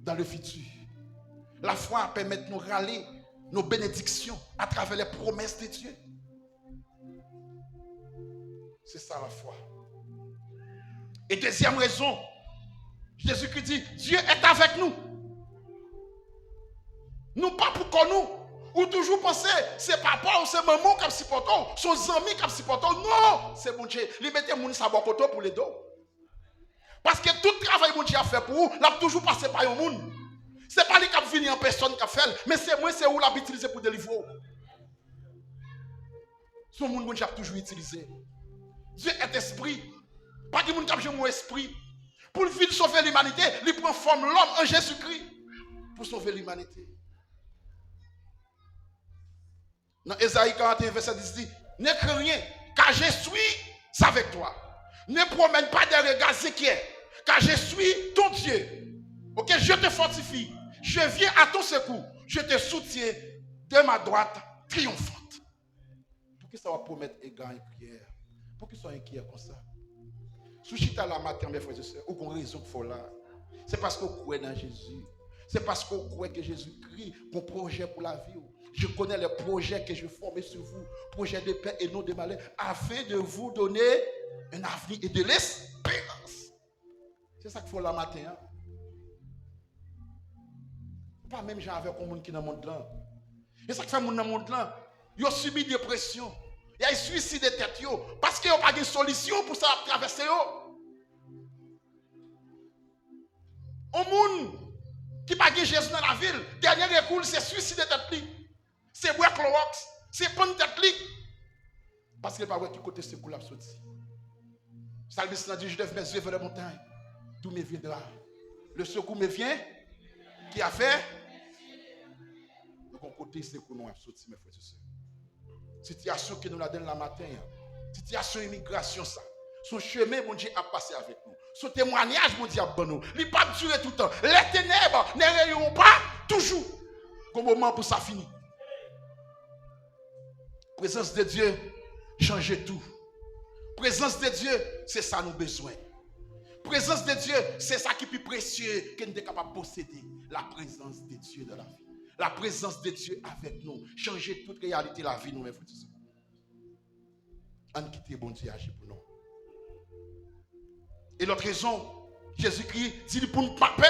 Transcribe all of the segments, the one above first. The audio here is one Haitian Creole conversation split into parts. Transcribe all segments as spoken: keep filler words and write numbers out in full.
dans le futur. Lafwa pèmèt nou rale nos bénédictions à travers les promesses de Dieu. Se sa lafwa. E dezyèm rezon, Jezikri di, Dieu est avec nous. Nou pa pou kò nou. Ou toujou panse se papa w, se manman w k ap sipòte w, se yon zanmi k ap sipòte w. Non, se Bondye. Li mete moun sa bò kote w pou l ede w. Paske tout travay Bondye ap fè pou ou, l ap toujou pase pa yon moun. Se pa li k ap vini an pèsòn k ap fè l, men se mwen, se ou l ap itilize pou delivre w. Se yon moun Bondye ap toujou itilize. Dieu est esprit. Pa gen moun k ap janm wè espri. Pou l vin sove limanite, li pran fòm lòm an Jezikri pou sove limanite. Nan Ezayi karant e en, vèsè dis, di, Ne crains rien, car je suis avec toi. Ne promène pas des regards inquiets, car je suis ton Dieu. Ok, je te fortifie, je viens à ton secours, je te soutiens de ma droite triomphante. Poukisa w ap pwomèt ega enkyè? Poukisa w enkyè konsa? Si w chita la maten an, mes frères et sœurs, ou gon rezon k fè w la. Se paske w kwè nan Jezi. Se paske w kwè ke Jezikri gon pwojè pou lavi w. Je connais les projets que je forme sur vous, projets de paix et non de malheur, afin de vous donner un avenir et de l'espérance. Se sa k fè w la maten an. Ou pa menm jan avèk yon moun ki nan mond lan. E sa k fè moun nan mond lan, yo sibi depresyon. Y al swiside tèt yo. Paske yo pa gen solisyon pou sa ap travèse yo. Yon moun ki pa gen Jezi nan lavi l, dènye rekou l, se swiside tèt li. Se bwè klowòks, se pann tèt li. Paske l pa wè ki kote sekou l ap soti. Salmis lan di, Je lève mes yeux vers les montagnes, d'où me viendra le secours me vient, qui a fait. Nou gon kote sekou nou ap soti, mes frères et sœurs. Sitiyasyon ke nou ladan la maten an, sitiyasyon imigrasyon sa, se yon chemen Bondye ap pase avèk nou. Se yon temwayaj Bondye ap ban nou. Li p ap dire toutan. Les ténèbres ne régneront pas toujours. Gon moman pou sa fini. Prezans de Dye chanje tou. Prezans de Dye, se sa nou bezwen. Prezans de Dye, se sa ki pi presye ke n te kapab posede. La présence de Dieu dans la vie. La présence de Dieu avec nous. Chanje tout reyalite lavi nou, mes frères et sœurs. Ann kite Bondye aji pou nou. E lòt rezon, Jezikri di li pou n pa pè.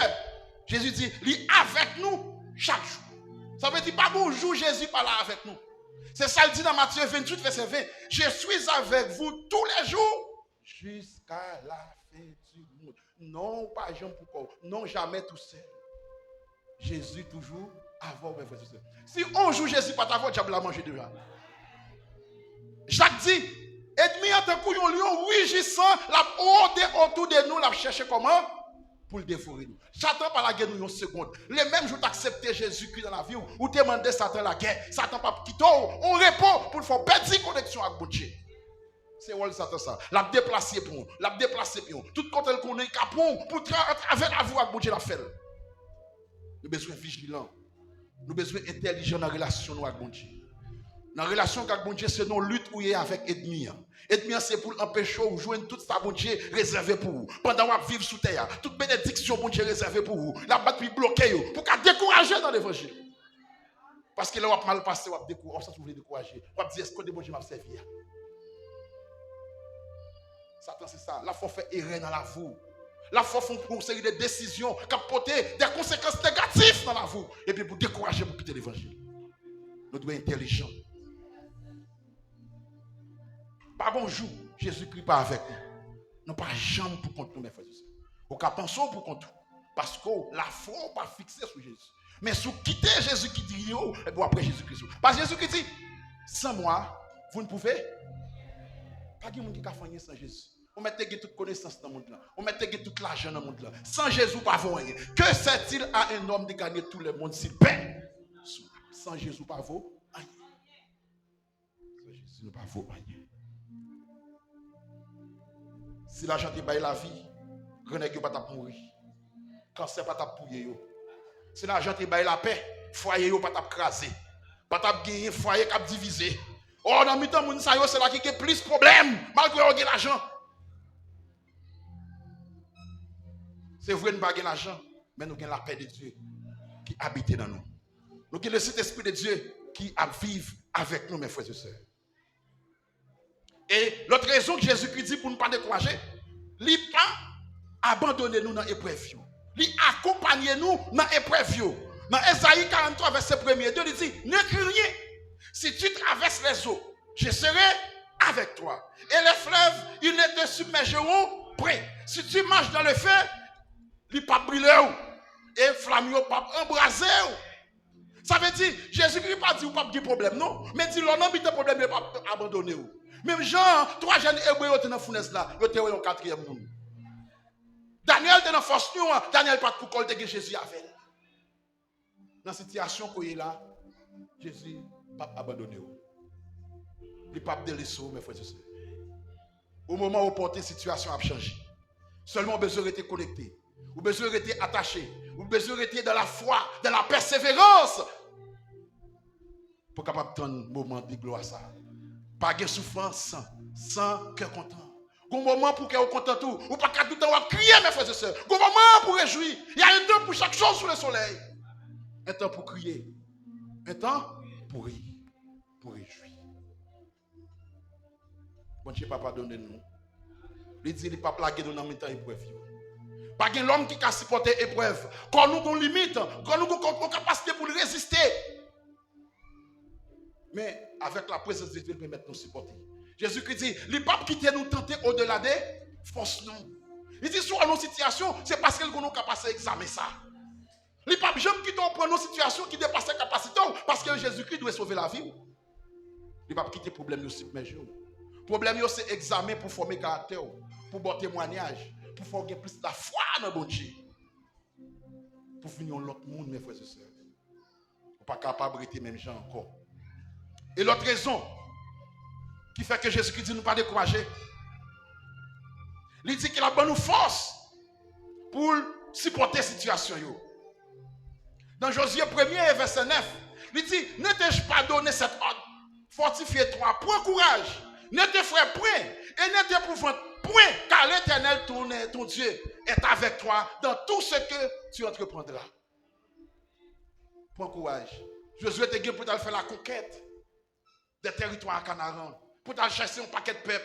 Jezi di, li avèk nou chak jou. Sa vle di, pa gon jou Jezi pa la avèk nou. Se sa l di nan Matye venntuit, vèsè ven, Je suis avec vous tous les jours jusqu'à la fin du monde. Non, ou pa janm pou kò w. Non, jamais tout seul. Jezi toujou avè w, mes frères et sœurs. Si yon jou Jezi pa t avè w, dyab la manje deja. Jak di, Ènmi an tankou yon lyon rijisan, l ap wode otou de nou, l ap chèche kòman pou l devore nou. Satan pa lage nou yon segonn. Le menm jou w t aksepte Jezikri nan lavi w, ou te mande Satan lagè, Satan p ap kite w yon repo pou l fè w pèdi koneksyon ak Bondye. Se wòl Satan sa. L ap deplase pon, l ap deplase pyon. Tout kote l konnen, l ka pran w pou tra-, atravè lavi w ak Bondye, l ap fè l. Nou bezwen vijilan. Nou bezwen entèlijan nan relasyon nou ak Bondye. Nan relasyon ak Bondye, se nan lit ou ye avèk ènmi an. Ènmi an se pou l anpeche w jwenn tout sa Bondye rezève pou ou. Pandan w ap viv sou tè a, tout benediksyon Bondye rezève pou ou, l ap bat pou l bloke yo, pou w ka dekouraje nan levanjil. Paske lè w ap mal pase, w ap dekou-, w ap santi w vle dekouraje. W ap di, èske de Bondye m ap sèvi a? Satan se sa. L ap fè w fè erè nan lavi w. L ap fè w fè yon seri de desizyon k ap pote de konsekans negatif nan lavi w. Epi pou dekouraje, pou kite levanjil. Nou dwe entèlijan. Pa gon jou Jezikri pa avèk nou. Nou pa janm pou kont nou, mes frères et sœurs. Ou ka panse w pou kont ou. Paske w, lafwa w pa fikse sou Jezi. Men si w kite Jezi ki dirije w, epi w ap pran Jezikri sou. Paske Jezikri di, Sans moi, vous ne pouvez. Pa gen moun ki ka fè anyen san Jezi. Ou mèt te gen tout konesans nan mond lan. Ou mèt te gen tout lajan nan mond lan. San Jezi, ou pa vo anyen. Que sert-il à un homme de gagner tout le monde s'il perd son âme? San Jezi, ou pa vo anyen. San Jezi, nou pa vo anyen. Si lajan te bay lavi, grannèg yo pa t ap mouri. Kansè pa t ap touye yo. Si lajan te bay lapè, fwaye yo pa t ap kraze. Pa t ap genyen fwaye k ap divize. Ò, nan mitan moun sa yo, se la ki gen plis pwoblèm, malgre yo gen lajan. Se vre, n pa gen lajan. Men nou gen lapè de Dye ki abite nan nou. Nou gen le Sentespri de Dye ki ap viv avèk nou, mes frères et sœurs. E lòt rezon ke Jezikri di pou nou pa dekouraje, li pa abandone nou nan eprèv yo. Li akonpaye nou nan eprèv yo. Nan Ezayi karant twa, vèsè premye e de, li di, Ne crains rien. Si tu traverses les eaux, je serai avec toi. Et les fleuves, ils ne te submergeront point. Si tu marches dans le feu, li p ap brile w. E flanm yo p ap anbraze w. Sa vle di, Jezikri pa di ou p ap gen pwoblèm, non. Men di lè w nan mitan pwoblèm yo, li p ap abandone w. Menm jan twa jèn Ebre yo te nan founèz la, yo te wè yon katriyèm moun. Danyèl te nan fòs lyon an, Danyèl pa t poukò l, te gen Jezi avè l. Nan sitiyasyon ke w ye la, Jezi p ap abandone w. Li p ap delese w, mes frères et sœurs. O moman opòten, sitiyasyon ap chanje. Sèlman, ou bezwen rete konekte. Ou bezwen rete atache. Ou bezwen rete dans la foi, dans la persévérance. Pou kapab tann moman de glwa sa. Pa gen soufrans san kè kontan. Gon moman pou kè w kontan tou. Ou pa ka toutan w ap kriye, mes frères et sœurs. Gon moman pou rejwi. Il y a un temps pour chaque chose sous le soleil. Un temps pour crier. Un temps pour rire. Pou rejwi. Bondye pa padone nou. Li di li p ap lage nou nan mitan eprèv yo. Pa gen lòm ki ka sipòte eprèv. Kò nou gon limit, kò nou gon, gon kapasite pou l reziste. Men, avèk laprezans de Dye, l pèmèt nou sipòte. Jezikri di, li p ap kite nou tante odela de fòs nou. Li di, si w nan yon sitiyasyon, se paske l gon nou ka pase egzamen sa. Li p ap janm kite w pran nan yon sitiyasyon ki depase kapasite w, paske Jezikri dwe sove lavi w. Li p ap kite pwoblèm yo sibmèje w. Pwoblèm yo se egzamen pou fòme karaktè w, pou ba w temwayaj, pou fè w gen plis lafwa nan Bondye, pou w vin yon lòt moun, mes frères et sœurs. Ou pa kapab rete menm jan ankò. E lòt rezon ki fè ke Jezikri di nou pa dekouraje, li di ke l ap ban nou fòs pou l sipòte sitiyasyon yo. Dans Josué premier, verset neuf, li di, Ne t'ai-je pas donné cet ordre? Fortifie-toi, prends courage, ne t'effraie point et ne t'épouvante point, car l'Éternel, ton, ton Dieu, est avec toi dans tout ce que tu entreprendras. Pran kouraj. Jozye te gen pou t al fè lakonkèt de tèritwa a Kanaran, pou t al chase yon pakèt pèp.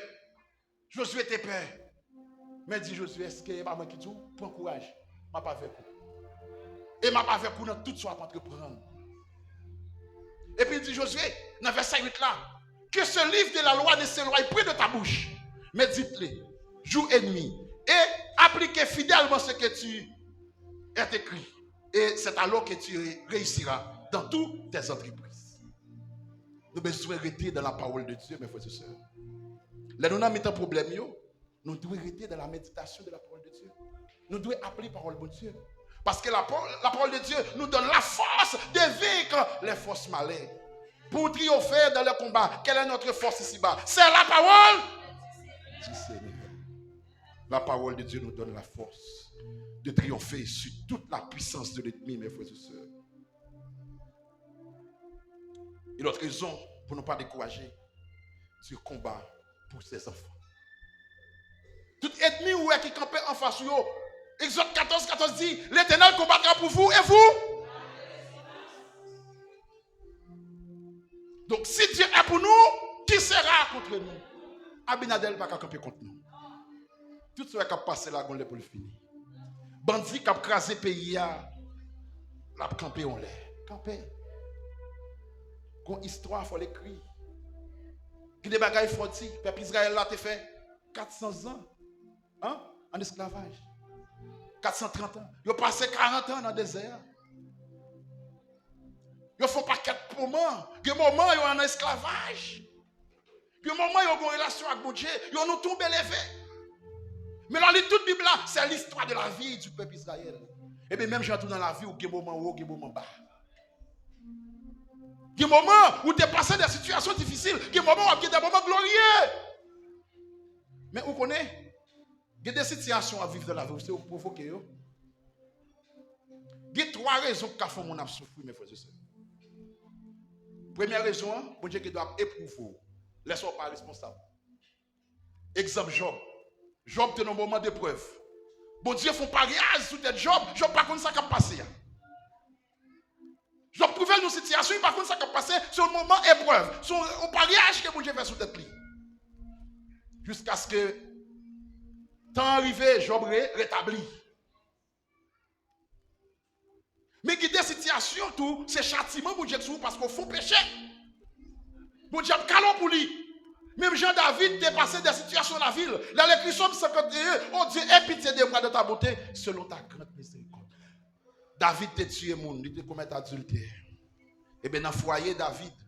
Jozye te pè. Men di Jozye, èske e pa mwen ki di w? Pran kouraj, m ap avèk ou. E m ap avèk ou nan tout sa w ap antreprann. Epi l di Jozye, nan vèsè uit la, Que ce livre de la loi ne s'éloigne point de ta bouche. Médite-le jour et nuit et applique fidèlement ce que tu est écrit. Et c'est alors que tu réussiras dans toutes tes entreprises. Nou bezwen rete dans la parole de Dieu, mes frères et sœurs. Lè nou nan mitan pwoblèm yo, nou dwe rete dans la méditation de la parole de Dieu. Nou dwe aple pawòl Bondye. Parce que la, la parole de Dieu nous donne la force de vaincre les forces malignes. Pour triompher dans le combat, quelle est notre force ici-bas? C'est la parole du Seigneur. La parole de Dieu nous donne la force de triompher sur toute la puissance de l'ennemi, mes frères et sœurs. E lòt rezon pou nou pa dekouraje, Dieu combat pour ses enfants. Tout ènmi ou wè ki kanpe anfas ou yo, Exode quatorze, quatorze di, L'Éternel combattra pour vous et vous. Donk, si Dieu est pour nous, qui sera contre nous? Abinadè pa ka kanpe kont nou. Tout sa k ap pase la, gon lè pou l fini. Bandi k ap kraze peyi a, l ap kanpe yon lè. Kanpe. Gon istwa, fò l ekri. Gen de bagay fò di. Pèp Izrayèl la te fè kat san zan, an, an esklavaj. Kat san trant an. Yo pase karant an nan dezè a. Yo fè yon pakèt moman. Gen moman yo ann esklavaj. Gen moman yo gen relasyon ak Bondye, yo nou tonbe leve. Men lè w li tout Bib la, c'est l'histoire de la vie du peuple Israël. Ebyen, menm jan tou nan lavi w, gen moman wo, gen moman ba. Gen moman ou te pase de sitiyasyon difisil, gen moman w ap gen de moman glorye. Men ou konnen, gen de sitiyasyon w ap viv nan lavi w, se ou k pwovoke yo. Gen twa rezon k ka fè yon moun ap soufri, mes frères et sœurs. Premyè rezon an, Bondye gen dwa ap epwouve w. Lè sa w pa responsab. Egzanp, Jòb. Jòb te nan moman deprèv. Bondye fè yon paryaj sou tèt Jòb, Jòb pa konn sa k ap pase a. Jòb twouve l nan yon sitiyasyon, li pa konn sa k ap pase, se yon moman eprèv, se yon, yon paryaj ke Bondye fè sou tèt li. Jiskaske tan an rive, Jòb re, retabli. Men gen de sitiyasyon tou, se chatiman Bondye ki sou ou paske w fè yon peche. Bondye ap kale w pou li. Menm jan David te pase de sitiyasyon nan lavi l. Lè l ekri Sòm senkanteyen, Oh Dieu, aie pitié de moi dans ta bonté, selon ta grande miséricorde. David te tiye moun, li te komèt adiltè. Ebyen, nan fwaye David,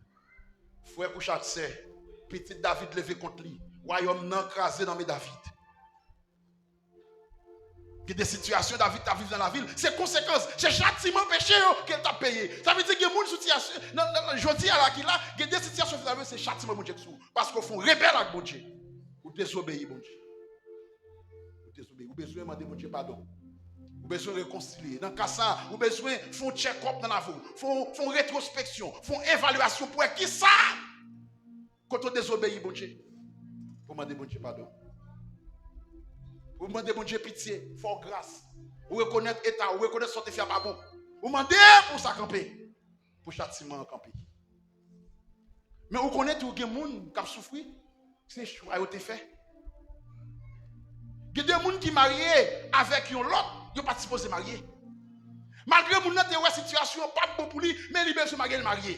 frè kou chak sè, pitit David leve kont li. Wayòm nan kraze nan men David. Gen de sitiyasyon David t ap viv nan lavi l, se konsekans, se chatiman peche yo ke l t ap peye. Sa vle di gen moun sitiyasyon, nan, nan, nan, jodi a la ki la, gen de sitiyasyon nan lavi l, se chatiman Bondye ki sou ou. Paske w fè w rebèl ak Bondye. Ou dezobeyi Bondye. Ou dezobeyi. Ou bezwen mande Bondye padon. Ou bezwen rekonsilye. Nan ka sa, ou bezwen fè yon check-up nan lavi w. Fè yon, fè yon retwospeksyon. Fè yon evalyasyon pou wè kisa kote w dezobeyi Bondye. Ou mande Bondye padon. Ou mande Bondye pitye, fè w gras. Ou rekonèt eta, ou rekonèt sa w te fè a pa bon. Ou mande pou sa kanpe. Pou chatiman an kanpe. Men ou konnen tou gen moun k ap soufri, se chwa yo te fè. Gen de moun ki marye avèk yon lòt, yo pa t sipoze marye. Malgre moun nan te wè sitiyasyon an p ap bon pou li, men li bezwen marye, li marye.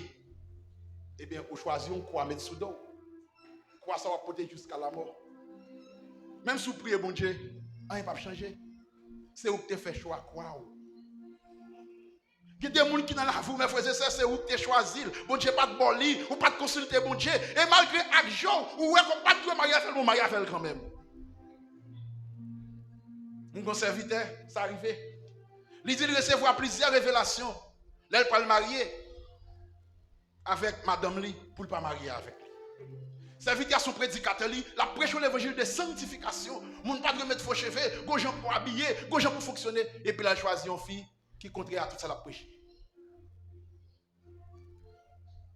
Ebyen, ou chwazi yon kwa met sou do w. Kwa sa w ap pote jiska lamò. Menm si w priye Bondye, anyen p ap chanje. Se ou ki te fè chwa kwa w. Gen de moun ki nan lavi w, men frè e sè, se ou ki te chwazi l. Bondye pa t ba w li, ou pa t konsilte Bondye. E malgre ak je w, ou wè ke w pa t dwe marye avè l, men w marye avè l kanmenm. M gen yon sèvitè, sa rive. Li di l resevwa plizyè revelasyon lè l pral marye avèk madanm li pou l pa marye avèk li. Sèvitè a se yon predikatè, li, l ap preche yon levanjil de sanktifikasyon. Moun pa dwe met fo cheve, gon jan pou abiye, gon jan pou fonksyone, epi l al chwazi yon fi ki kontrè a tout sa l ap preche.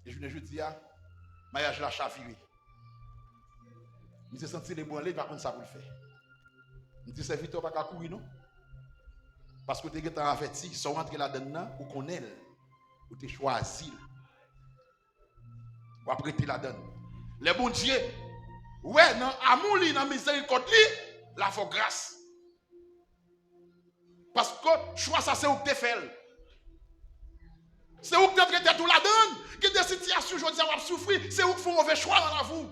E jounen jodi a, maryaj la chavire. Misye santi l ebranle, li pa konn sa pou l fè. M di, sèvitè, w pa ka kouri, non. Paske w te gentan avèti, sa w rantre ladann nan, ou konnen l. Ou te chwazi l. W ap rete ladann. Lè Bondye wè nan amou li, nan mizerikòd li, l a fè w gras. Paske chwa sa se ou ki te fè l. Se ou ki te antre tèt ou ladann. Gen de sitiyasyon jodi a w ap soufri, se ou ki fè yon move chwa nan lavi w.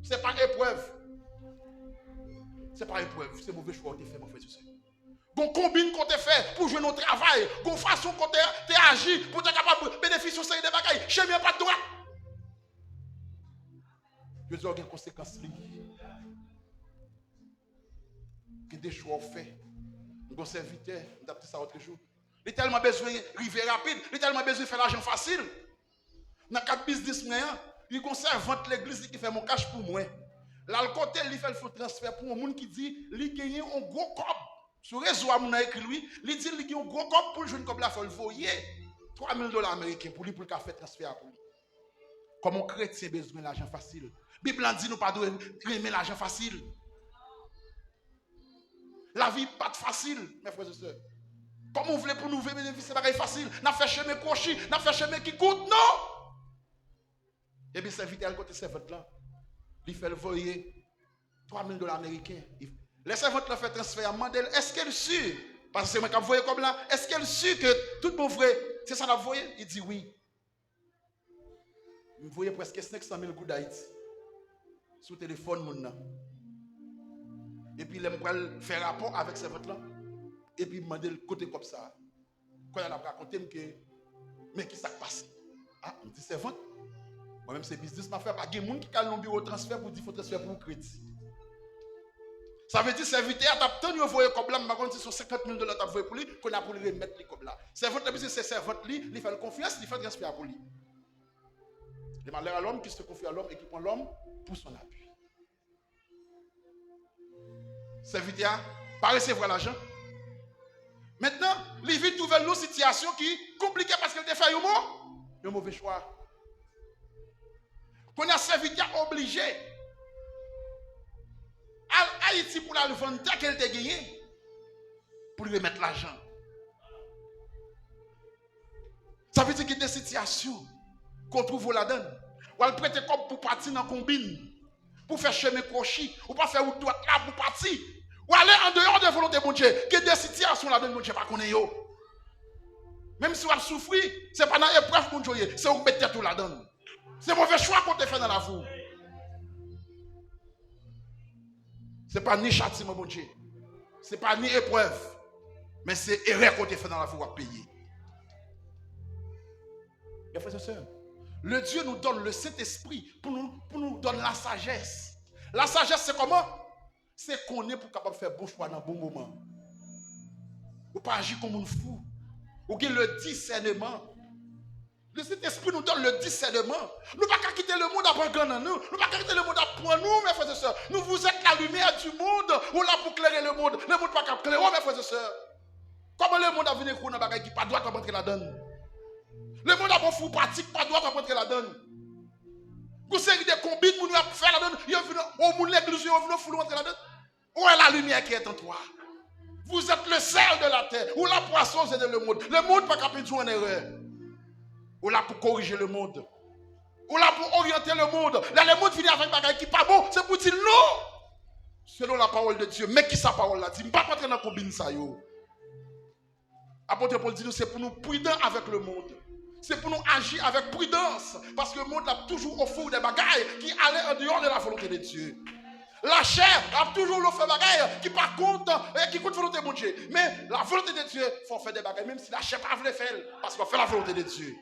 Se pa eprèv. Se pa eprèv, se move chwa ou te fè, mon frè e sè. Gon konbin ke w te fè pou jwenn yon travay, gon fason ke w te, te aji pou w te kapab benefisye yon seri de bagay. Chemen an pa t dwat. Jodi a w gen konsekans li. Gen de chwa w fè. M gon sèvitè, m t ap di sa lòt jou. Li tèlman bezwen rive rapid, li tèlman bezwen fè lajan fasil. Nan kad biznis mwen an, li gon sèvant legliz li ki fè mon kach pou mwen. L al kote l, li fè l fè yon transfè pou yon moun ki di li genyen yon gwo kòb. Sou rezo a, moun nan ekri l, wi. Li di l li gen yon gwo kòb pou l jwenn kòb la, fò l voye twa mil dola ameriken pou li, pou l ka fè transfè a pou li. Kòman yon kretyen bezwen lajan fasil? Bib la di nou pa dwe renmen lajan fasil. Lavi pa t fasil, mes frères et sœurs. Kòman w vle pou nou vle benefisye bagay fasil? N ap fè chemen kwochi, n ap fè chemen ki kout, non? Epi sèvitè a al kote sèvant lan. Li fè l voye twa mil dola ameriken. Lè sèvant lan fè transfè a, m mande l, èske l si? Paske se mwen k ap voye kòb la. Èske l si ke tout bon vre, se sa n ap voye? Li di wi. M voye prèske senk san mil goud Ayiti sou telefòn moun nan. Epi lè m pral fè rapò avèk sèvant lan, epi m mande l kote kòb sa a. Kounye a l ap rakonte m ke, men ki sa k pase. A, m di sèvant, mwen menm se biznis m ap fè, pa gen moun ki ka al nan biwo transfè pou di fè transfè pou ou kredi. Sa vle di sèvitè a t ap tann yo voye kòb la, m pa konn si se yon senkant mil dola t ap voye pou li, kounye a pou l remèt li kòb la. Sèvant la, piske se sèvant li, li fè l konfyans, li fè transfè a pou li. Le malheur à l'homme qui se confie à l'homme et qui prend l'homme pour son abus. Sèvitè a pa resevwa lajan. Mentnan, li vin twouve l nan yon sitiyasyon ki konplike paske l te fè yon mo, yon move chwa. Kounye a, sèvitè a oblije al Ayiti pou l al vann tè ke l te genyen, pou l remèt lajan. Sa vle di gen de sitiyasyon ke w twouve w ladan l. W al prete kòb pou pati nan konbin, pou fè chemen kwochi, ou pa fè wout dwat la pou pati. W ale andeyò de volonte Bondye. Gen de sitiyasyon ladan l Bondye pa konnen yo. Menm si w ap soufri, se pa nan eprèv Bondye w ye, se ou k met tèt ou ladan l. Se move chwa ke w te fè nan lavi w. Se pa ni chatiman Bondye, se pa ni eprèv, men se erè ke w te fè nan lavi w w ap peye. Mes frères et sœurs, le Dieu nous donne le Saint-Esprit pou nou, pou nou donn la sagesse. La sagesse, se kòman? Se konnen pou w kapab fè bon chwa nan bon moman. Ou pa aji kon moun fou. Ou gen le discernement. Le Saint-Esprit nous donne le discernement. Nou pa ka kite lemonn ap angannyan nou. Nou pa ka kite lemonn ap pran nou, mes frères et sœurs. Nous, vous êtes la lumière du monde. Ou la pou klere lemonn. Lemonn pa ka klere w, mes frères et sœurs. Kòman lemonn ap vin ekri w nan bagay ki pa dwat, w ap antre ladan l? Lemonn ap ofri w pratik pa dwat, w ap antre ladan l. Gon seri de konbin moun yo ap fè ladan l. Yo vin, o moun legliz yo, yo vin ofri w antre ladan l. Où est la lumière qui est en toi? Vous êtes le sel de la terre. Ou la pou asozone lemonn. Lemonn pa ka pèdi w an erè. Ou la pou korije lemonn. Ou la pou oryante lemonn. Lè lemonn vini avèk bagay ki pa bon, se pou di l non. Selon la parole de Dieu. Men kisa pawòl la di. M p ap antre nan konbin sa yo. Apot Pòl di nou se pou nou pridan avèk lemonn. Se pou nou aji avèk pridans. Paske lemonn ap toujou ofri w de bagay ki ale andeyò de la volonte de Dye. Lachè ap toujou ofri w bagay ki pa kont, e ki kont volonte Bondye. Men la volonte de Dye, fò w fè de bagay, menm si lachè pa vle fè l, paske w ap fè la volonte de Dye.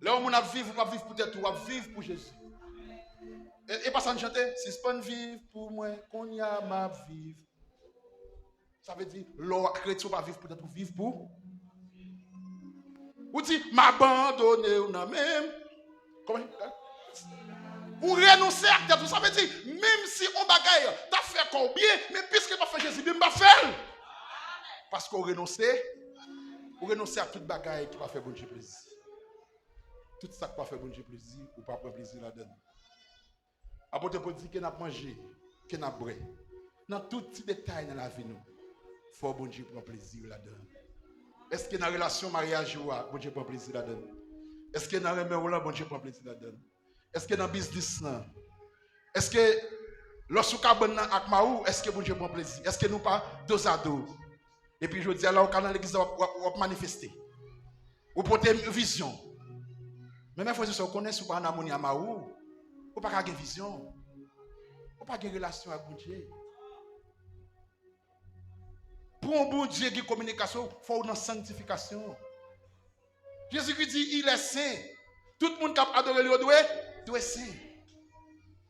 Lè yon moun ap viv, ou p ap viv pou tèt ou, w ap viv pou Jezi. E, e pa sa n chante, sispann viv pou mwen, kounye a m ap viv. Sa vle di, lè w kretyen, ou pa viv pou tèt ou, viv pou. Ou di, m abandone w nan men m. Kòman? Ou renonse ak tèt ou. Sa vle di, menm si yon bagay ta fè kò w byen, men piske l pa fè Jezi byen, m pa fè l. Paske w renonse, ou renonse ak tout bagay ki pa fè Bondye plezi. Tout sa k pa fè Bondye plezi, ou pa pran plezi ladan l. Apot Pòl di, ke n ap manje, ke n ap bwè, nan tout ti detay nan lavi nou, fò Bondye pran plezi ladan l. Èske nan relasyon maryaj ou a, Bondye pran plezi ladan l? Èske nan renmen w lan, Bondye pran plezi ladan l? Èske nan biznis lan? Èske lòs ou kabann nan ak mari w, èske Bondye pran plezi? Èske nou pa dozado? Epi jodi a la, ou ka nan legliz la, w ap, w ap, w ap manifeste. Ou pote vizyon. Men, men, frè e sè, ou konnen si ou pa an amoni a mari w, ou pa ka gen vizyon. Ou pa gen relasyon ak Bondye. Pou yon Bondye gen kominikasyon, fò w nan sanktifikasyon. Jezikri di, il est saint. Tout moun k ap adore li yo dwe, dwe sen.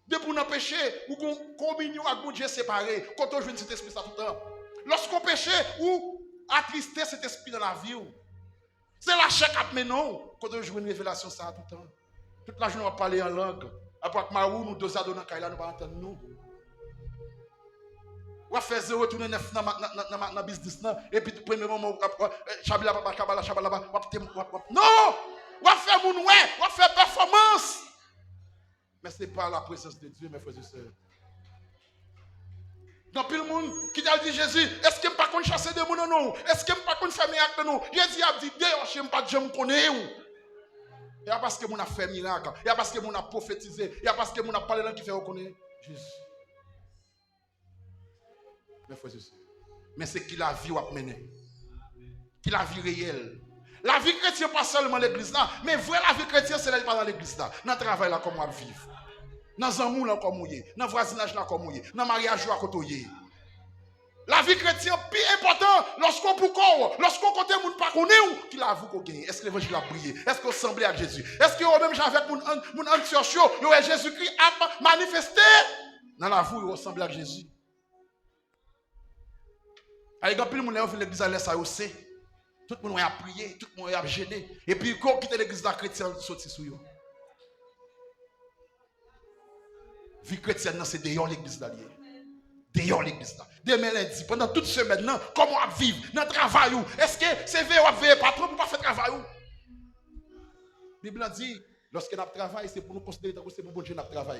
Depi w nan peche, ou gon kominyon ak Bondye separe. Kote w jwenn Sentespri sa toutan? Lòske w peche, ou atriste Sentespri nan lavi w. Se lachè k ap mennen w. Kote w jwenn revelasyon sa toutan? Tout lajounen w ap pale an lang. Apre ak mari w, nou dozado nan kay la, nou pa antann nou. W ap fè zewo tounen nèf nan, ma- nan, nan, nan, nan biznis lan. Epi premye moman w ap, w ap, eh, chabila papa, chabala, chabala, w ap te, w ap, w ap, non! W ap fè moun wè, w ap fè pèfòmans. Men se pa la prezans de Dye, mes frères et sœurs. Gen anpil moun ki t al di Jezi, èske m pa konn chase demon nan non w? Èske m pa konn fè mirak nan non w? Jezi ap di, deyòche, m pa t janm konnen w. E a paske moun ap fè mirak, e a paske moun ap pwofetize, e a paske moun ap pale lang ki fè yo konnen Jezi. Men frè e sè, men se ki lavi w ap mennen. Ki lavi reyèl. Lavi kretyen pa sèlman legliz la, men vrè lavi kretyen se lè li pa nan legliz la. Nan travay la, kòman w ap viv? Nan zanmi w lan, kòman w ye? Nan vwazinaj la, kòman w ye? Nan maryaj ou a, kote w ye? Lavi kretyen pi enpòtan lòske w pou kò w, lòske w kote moun pa konnen w, ki lavi w ke w genyen? Èske levanjil ap briye? Èske w sanble ak Jezi? Èske w menm jan avèk moun An-, moun Antyòch yo, yo wè Jezikri ap manifeste nan lavi w, yo sanble ak Jezi? Ay, gen anpil moun, lè yo vin legliz la, lè sa yo sen. Tout moun wè y ap priye, tout moun wè y ap jene. Epi, kou yo kite legliz la, kretyen soti sou yo. Vi kretyèn nan, se deyò legliz la li ye. Deyò legliz la. Demen lendi, pandan tout semèn nan, kòman w ap viv? Nan travay ou, èske se veye w ap veye patwon pou w pa fè travay ou? Bib la di, lòske n ap travay, se pou nou konsidere tankou se pou Bondye n ap travay.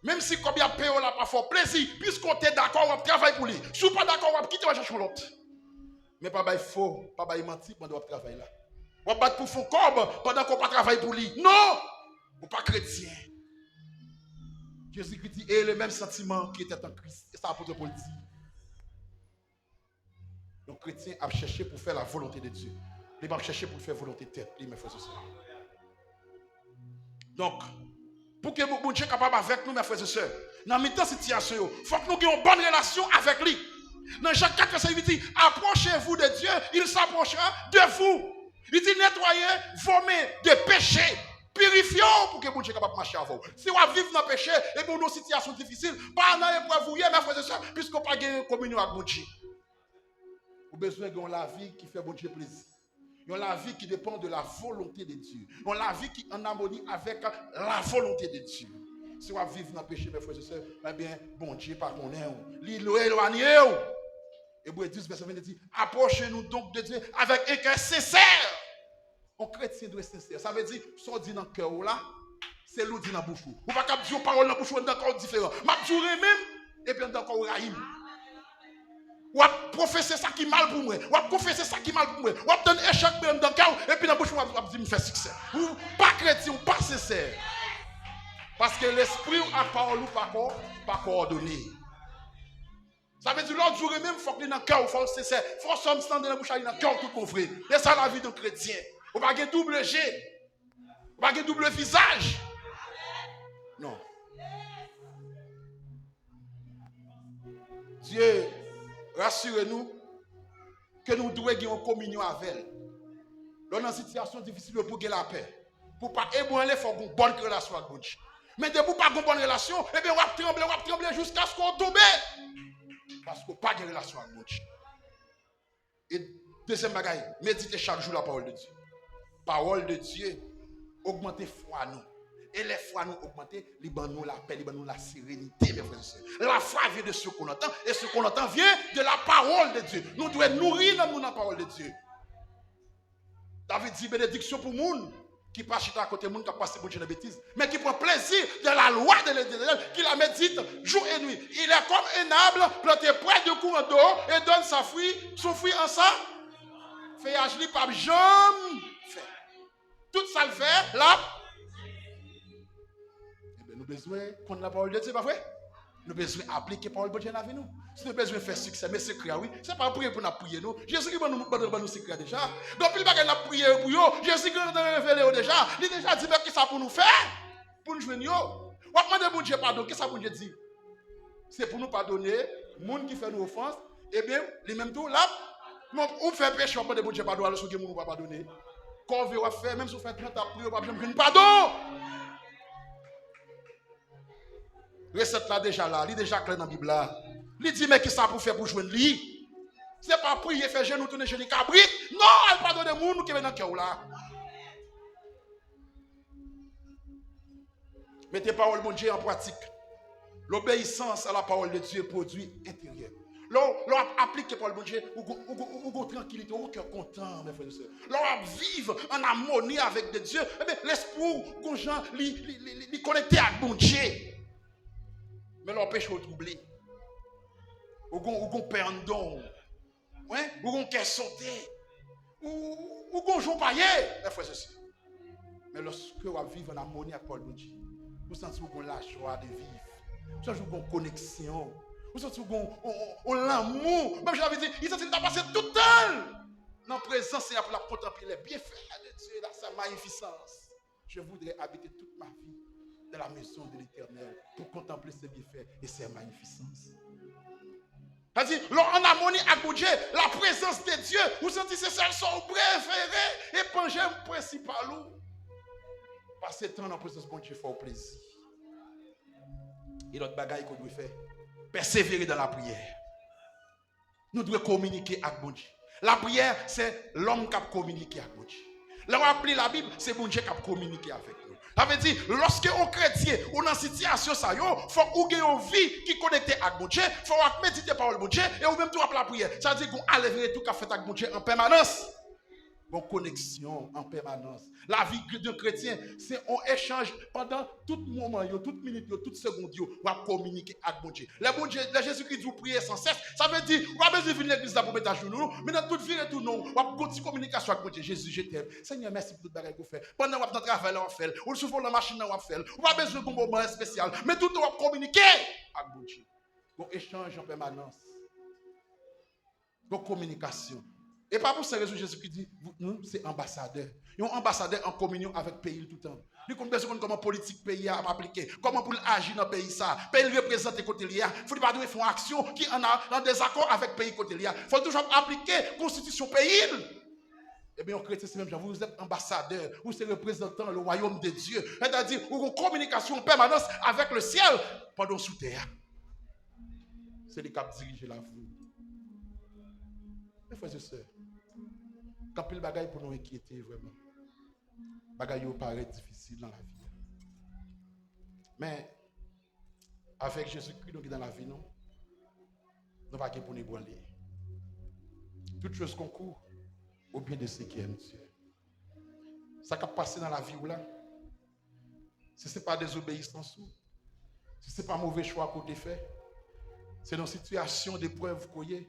Menm si kòb y ap peye w la pa fè w plezi, piske w te dakò, w ap travay pou li. Si w pa dakò, w ap kite, w al chache yon lòt. Men pa bay fo, pa bay manti pandan w ap travay la. W ap bat pou fon kòb pandan ke w pa travay pou li. Non! Ou pa kretyen. Jezikri di, ayez le même sentiment qui était en Christ. E sa apot Pòl di. Yon kretyen ap chèche pou fè la volonte de Dye. Li p ap chèche pou l fè volonte tèt li, mè frè e sè. Donk, pou ke Bon- Bondye kapab avèk nou, mè frè e sè, nan mitan sitiyasyon yo, fòk nou gen yon bòn relasyon avèk li. Nan Jan kat vèsè uit, li di, approchez-vous de Dieu, il s'approchera de vous. Li di, nettoyez vos mains de péché. Pirifye w pou ke Bondye kapab mache avè w. Si w ap viv nan peche, epi w nan yon sitiyasyon difisil, pa nan eprèv ou ye, mè frè e sè, piske w pa gen kominyon ak Bondye. Ou bezwen gen yon lavi ki fè Bondye plezi. Yon lavi ki depan de la volonte de Dye. Yon lavi ki an amoni avèk la volonte de Dye. Si w ap viv nan peche, mè frè e sè, ebyen, Bondye pa konnen w. Li elwanye w. Ebre dis, vèsè vennde di, approchez-nous donc de Dieu avec un cœur sincère. Yon kretyen dwe sensè. Sa vle di, sa w di nan kè w la, se li w di nan bouch ou. Ou pa kab di yon pawòl nan bouch ou, anndan kè w diferan. M ap di w renmen m, epi anndan kè w rayi m. W ap pwofese sa ki mal pou mwen. W ap konfese sa ki mal pou mwen. W ap tann echèk mwen anndan kè w, epi nan bouch ou w ap, w ap di m fè siksè. Ou pa kretyen, ou pa sensè. Paske lespri w ak pawòl ou pa kò, pa kowòdone. Sa vle di, lè w di w renmen m, fòk li nan kè w, fò w sensè. Fò sa w tande nan bouch la, li nan kè w tout bon vre. E sa lavi yon kretyen. Ou pa gen double je. Ou pa gen double vizaj. Non. Dye rasire nou ke nou dwe gen yon kominyon avè l. Lè w nan sitiyasyon difisil yo, pou gen lapè, pou w pa ebranle, fò w gen yon bòn relasyon ak Bondye. Men depi w pa gen yon bòn relasyon, ebyen, w ap tranble, w ap tranble jiskaske w tonbe. Paske w pa gen relasyon ak Bondye. E dezyèm bagay, medite chak jou la pawòl de Dye. Pawòl de Dye ogmante fwa nou. E lè fwa nou ogmante, li ban nou lapè, li ban nou la sérénité, mes frères et sœurs. La foi vient de ce qu'on entend, et ce qu'on entend vient de la parole de Dieu. Nou dwe nouri nanm nou nan pawòl de Dye. David di, benediksyon pou moun ki pa chita akote moun k ap pase Bondye nan betiz, men ki pran plezi dans la loi de l'Éternel, qui la médite jour et nuit. Il est comme un arbre planté près d'un courant d'eau et donne sa fruit, son fruit en sa, feyaj li p ap janm fèb. Tout sa l fè, l ap. Ebyen, nou bezwen konn la pawòl de Dye, pa vre? Nou bezwen aplike pawòl Bondye nan lavi nou. Si nou bezwen fè siksè, men sekrè a, wi. Se pa priye pou n ap priye, non. Jezi ki ban nou, ban nou, ban nou sekrè a deja. Gen anpil bagay n ap priye pou yo, Jezi ki revele yo deja. Li deja di men kisa pou nou fè pou n jwenn yo. W ap mande Bondye padon, kisa Bondye di? Se pou nou padone moun ki fè nou ofans, ebyen, li menm tou, l ap. Men ou fè peche, w ap mande Bondye padon, alòske gen moun ou pa padone. Kòve w ap fè, menm si w fè trant ap priye, w p ap janm jwenn padon. Resèt la deja la, li deja klè nan Bib la. Li di, men kisa pou fè pou jwenn li? Se pa priye, fè jenou tounen jeni kabrit. Non, al padone moun ou kenbe nan kè w la. Mete pawòl Bondye an pratik. L'obéissance à la parole de Dieu produit intérieur. Lè w, lè w ap aplike pawòl Bondye, ou gon, ou gon, ou gon trankilite, ou kè kontan, mes frères et sœurs. Lè w ap viv an amoni avèk de Dye, ebyen, lespri w gon jan li, li, li, li, li konekte ak Bondye. Men lè w peche, w twouble. Ou gon, ou gon pè anndan w. Wi, ou gon kè sote. Ou, ou gon jan w pa ye, mes frères et sœurs. Men lòske w ap viv an amoni ak pawòl Bondye, ou santi w gon lajwa de viv. Ou santi w gon koneksyon. Ou santi w gon on, on, on lanmou. Menm jan David di, li santi l ta pase tout tan l nan prezans Senyè a pou l ap kontanple les bienfaits de Dieu, la, sa magnificence. Je voudrais habiter toute ma vie dans la maison de l'Éternel pour contempler ses bienfaits et ses magnificences. Sa di, lè w an amoni ak Bondye, la prezans de Dye, ou santi se sèl sa w prefere, evanjèl prensipal ou. Pase tan nan prezans Bondye fè w plezi. E lòt bagay ke w dwe fè, pèsevere dans la prière. Nou dwe kominike ak Bondye. Lapriyè, se lòm k ap kominike ak Bondye. Lè w ap li Labib, se Bondye k ap kominike avèk nou. Sa vle di, lòske yon kretyen ou nan sitiyasyon sa yo, fòk ou gen yon vi ki konekte ak Bondye, fòk w ap medite pawòl Bondye, e ou menm tou w ap lapriyè. Sa vle di, gon ale vini tou k ap fèt ak Bondye an pèmanans. Gon koneksyon an pèmanans. Lavi de kretyen, se yon echanj pandan tout moman yo, tout minit yo, tout segond yo, w ap kominike ak Bondye. Lè Bondye, lè Jezikri di w priye san sès, sa vle di, ou pa bezwen vin legliz la pou w met ajounou, non, men nan tout vire tounen w, w ap gon ti kominikasyon ak Bondye. Jezi, je t'aime. Senyè, mèsi pou tout bagay ke w fè. Pandan w ap nan travay la, w ap fè l. Ou sou volan machin nan, w ap fè l. Ou pa bezwen gon moman espesyal. Men tout tan w ap kominike ak Bondye. Gon echanj an pèmanans. Gon kominikasyon. E pa pou sa rezon Jezikri di, nou se anbasadè. Yon anbasadè an kominyon avèk peyi l toutan. Li konn bezwen konn kòman politik peyi a ap aplike, kòman pou l aji nan peyi sa. Peyi l reprezante kote l ye a. Fò li pa dwe fè yon aksyon ki an, an dezakò avèk peyi kote l ye a. Fò l toujou ap aplike konstitisyon peyi l. Ebyen, yon kretyen se menm jan. Vous êtes ambassadeur, ou se reprezantan le royaume de Dieu. Sètadi, ou gon kominikasyon an pèmanans avèk le syèl pandan w sou tè a. Se li k ap dirije lavi w. Mes frères et sœurs, gen anpil bagay pou nou enkyete vrèman. Bagay yo parèt difisil nan lavi a. Men, avèk Jezikri nou gen nan lavi nou, nou pa gen pou nou ebranle. Toutes choses concourent au bien de ceux qui aiment Dieu. Sa k ap pase nan lavi w la, si se pa dezobeyisans ou, si se pa move chwa ke w te fè, se nan sitiyasyon deprèv ke w ye,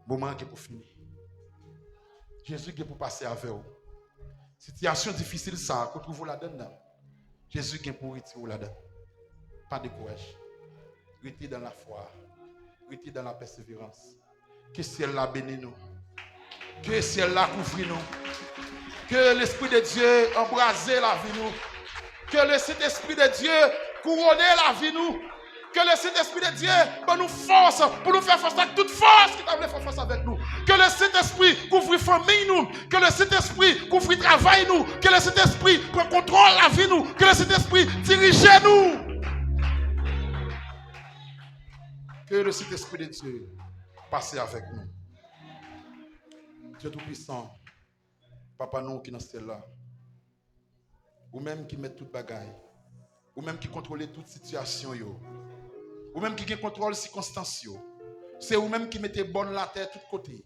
moman an gen pou fini. Jezi gen pou pase avè w. Sitiyasyon difisil sa a ke w twouve w ladann nan, Jezi gen pou retire w ladann. Pa dekouraje. Rete dans la foi. Rete dans la persévérance. Ke syèl la beni nou. Ke syèl la kouvri nou. Ke Lespri de Dye anbraze lavi nou. Ke le Sentespri de Dye kouwone lavi nou. Ke le Sentespri de Dye ban nou fòs pou nou fè fas ak tout fòs ki ta vle fè fas avèk nou. Ke le Sentespri kouvri fanmiy nou. Ke le Sentespri kouvri travay nou. Ke le Sentespri pran kontwòl lavi nou. Ke le Sentespri dirije nou. Ke le Sentespri de Dye pase avèk nou. Dye Toupisan, Papa nou ki nan syèl la, ou menm ki mèt tout bagay, ou menm ki kontwole tout sitiyasyon yo, ou menm ki gen kontwòl sikonstans yo, se ou menm ki mete bòn latè tout kote,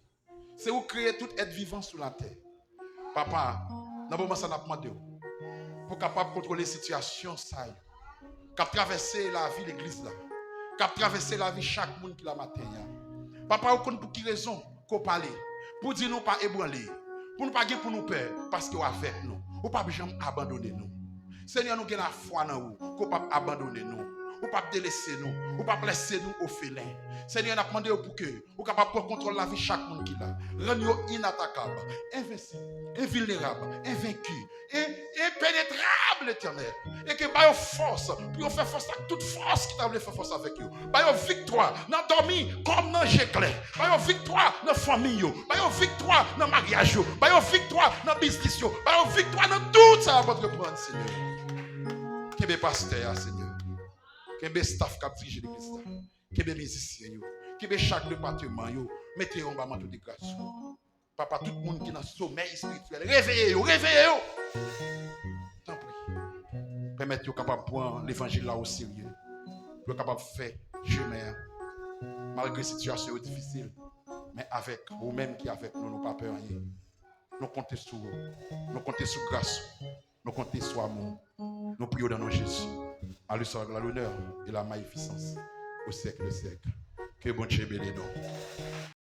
se ou kreye tout èt vivan sou latè. Papa, nan moman sa n ap mande w pou w kapab kontwole sitiyasyon sa yo k ap travèse lavi legliz la, k ap travèse lavi chak moun ki la maten an. Papa, ou konn pou ki rezon ke w pale, pou di nou pa ebranle, pou nou pa gen pou nou pè, paske w avèk nou. Ou p ap janm abandone nou. Senyè, nou gen lafwa nan ou, ke w p ap abandone nou. Ou p ap delese nou. Ou p ap lese nou ofelen. Senyè, n ap mande w pou ke ou kapab pran kontwòl lavi chak moun ki la. Rann yo inatakab, envensib, envilnerab, envenki, e, enpenetrab, Letènèl. E ke ba yo fòs pou yo fè fas ak tout fòs ki ta vle fè fas avèk yo. Ba yo viktwa nan dòmi kòm nan je klè. Ba yo viktwa nan fanmi yo. Ba yo viktwa nan maryaj yo. Ba yo viktwa nan biznis yo. Ba yo viktwa nan tout sa y ap antreprann, Senyè. Kenbe pastè a, Senyè. Kenbe staff k ap dirije legliz la. Kenbe mizisyen yo. Kenbe chak depatman yo. Mete yo anba manto de gras ou. Papa, tout moun ki nan somèy espirityèl, reveye yo, reveye yo! Tanpri, pèmèt yo kapab pran levanjil la oserye, pou yo kapab fè chemen an, malgre sitiyasyon yo difisil, men avèk ou menm ki avèk nou, nou pa pè anyen. Nou konte sou ou, nou konte sou gras ou, nou konte sou amou ou. Nou priye nan non Jezi. A lui soit la gloire, l'honneur et la magnificence au siècle des siècles. Ke Bondye beni nou.